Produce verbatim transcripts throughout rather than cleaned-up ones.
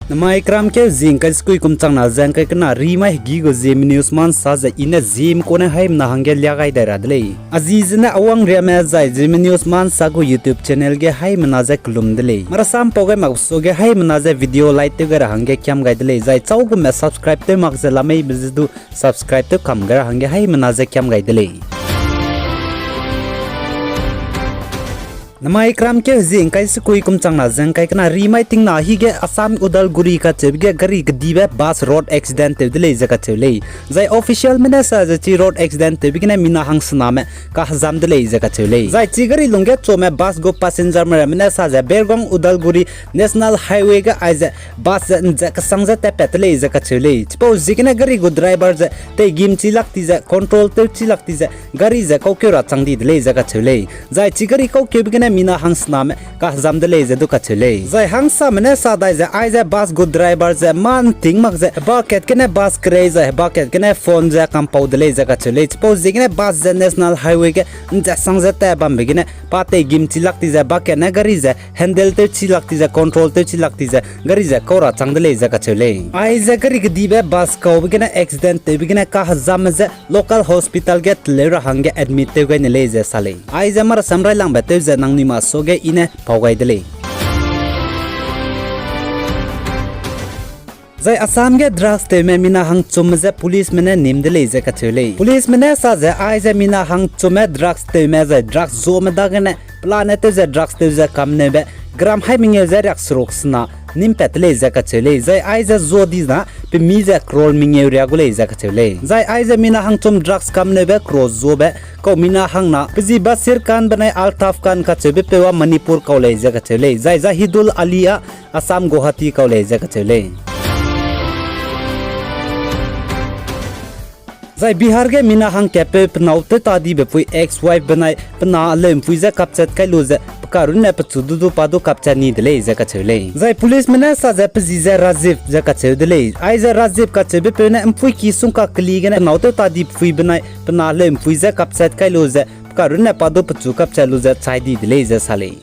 Namai kram keu zi ngkai sekui kum changna ze ngkai kena rimai hegî gu Zeme News ma nsa ze i ne Zeme kune haimena hangge lia gai dai ra de lei. A zi zene Awang Riame zai Zeme News ma nsa gu YouTube channel ge haimena ze kelum de lei. Marasam pau gai mak suage haimena ze video like tew gai ra hangge kiam gai de lei. Zai chau gume subscribe tew mak ze lameibe ze du subscribe tew kam gai ra hangge haimena ze kiam gai de lei. Namai kram keu zi ngkai sekui kum changna ze ngkai kena rimai tingna hige Assam Udalguri kacheube ge gari kedibe bus road accident tew de lei ze kacheu lei. Zai officialme ne sa ze chi road accident tewbe gene mina hangsename kahezam de lei ze kacheu lei. Zai chi gari lungge chome bus gu passengerme ramme ne sa ze Bergong Udalguri National Highway ge aize bus ze nze kesang ze tatpat de lei ze kacheu lei. Chipau ziegene gari gu driver ze teigim chi lak ti ze control tew chi lak ti ze gari ze kaukeu ra chang di de lei ze kacheu lei. Zai chi gari kaukeube gene mina hangsename kahezam de lei ze du kacheu lei. Zai hangsame ne sa dai ze aize bus gu driver ze mâ nting mak ze heba kat gene bus kerei zai heba kat gene phone ze kampau de lei ze kacheu lei. Chipau ziegene bus ze National Highway ge nze sang ze tat bambe gene pa teigim chi lak ti ze heba kat ne gari ze handle tew chi lak ti ze control tew chi lak ti ze gari ze kau ra chang de lei ze kacheu lei. Aize gari kedibe bus kaube gene accident tewbe gene kahezamme ze local hospital ge teleu ra hangge admit tew gai ne lei ze sa lei. Aize marasam railangbe tew ze nangnui ma suage i ne pau gai de lei. Zai Assam ge drugs tewme mina hangchumme ze policeme ne nim de lei ze kacheu lei. Policeme ne sa ze aize mina hangchumme drugs tewme zai drugs zuame dagene pelane tew ze drugs tew ze kamneube gram hai mengeu ze riakseruk sena nimpat de lei ze kacheu lei. Zai aize zua di na pemi ze crore mengeu riak gu lei ze kacheu lei. Zai aize mina hangchum drugs kamneube crore zuabe kau mina hangna pe zi Basir Khan benai Altaf Khan kacheube peu a Manipur kau lei ze kacheu lei. Zai Zahidul Ali a Assam Guwahati kau lei ze kacheu lei. Zai Bihar ge mina hangkatpeu pe nâu tew ta dibe pui ex-wife benai pe na leumpui je kapchat kai lu ze pe karunne pechu du du pa du kapchat ni de lei ze kacheu lei. Zai policeme ne sa ze pe zi ze Rajiv ze kacheu de lei. Aize Rajiv kacheube peu ne mpui ki sungkak keli gene pe nâu tew ta dipui benai pe na leumpui je kapchat kai lu ze pe karunne pa du pechu kapchat lu ze chai di de lei ze sa lei.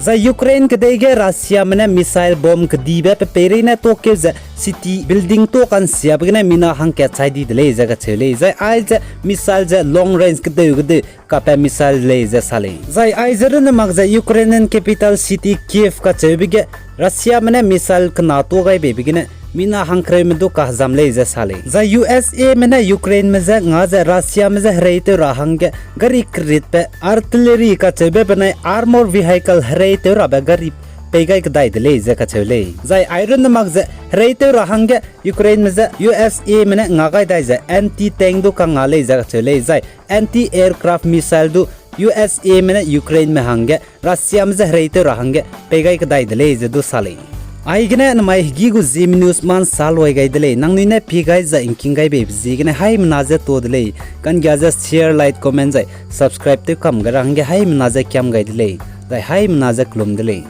Zai Ukraine kedei ge Russiame ne missile bomb kedibe pe peirei ne tuâkeu ze city building tuâ kansiabe gene mina hangkat chai di de lei ze kacheu lei. Zai aize missile ze long range kedeu kedeu kapat missile lei ze sa lei. Zai aize runne mak ze Ukrainian capital city Kyiv kacheube ge Russiame ne missile kena tuâ gai beibe gene mina hangkereume du kahezam lei ze sa lei. Zai U S Ame ne Ukraineme je nga ze Russiame je hereitew ra hangge gari keritbe artillery kacheube benai armor vehicle hereitew rabe gari pei gai kedai de lei ze kacheu lei. Zai ai runne mak ze hereitew ra hangge Ukraineme je U S Ame ne nga gai dai ze anti tank du kanga lei ze kacheu lei. Zai anti aircraft missile du U S Ame ne Ukraineme hangge Russiame je hereitew ra hangge pei gai kedai de lei ze du sa lei. Aigene namai hegî gu Zeme News ma nsa luai gai de lei. Nangnui ne pie gai zai ngking gai beibe ziegene haimena je tuâ de lei. Kanggia ze share, like, comment zai subscribe tew kam gai ra hangge haimena je kiam gai de lei. Zai haimena je kelum de lei.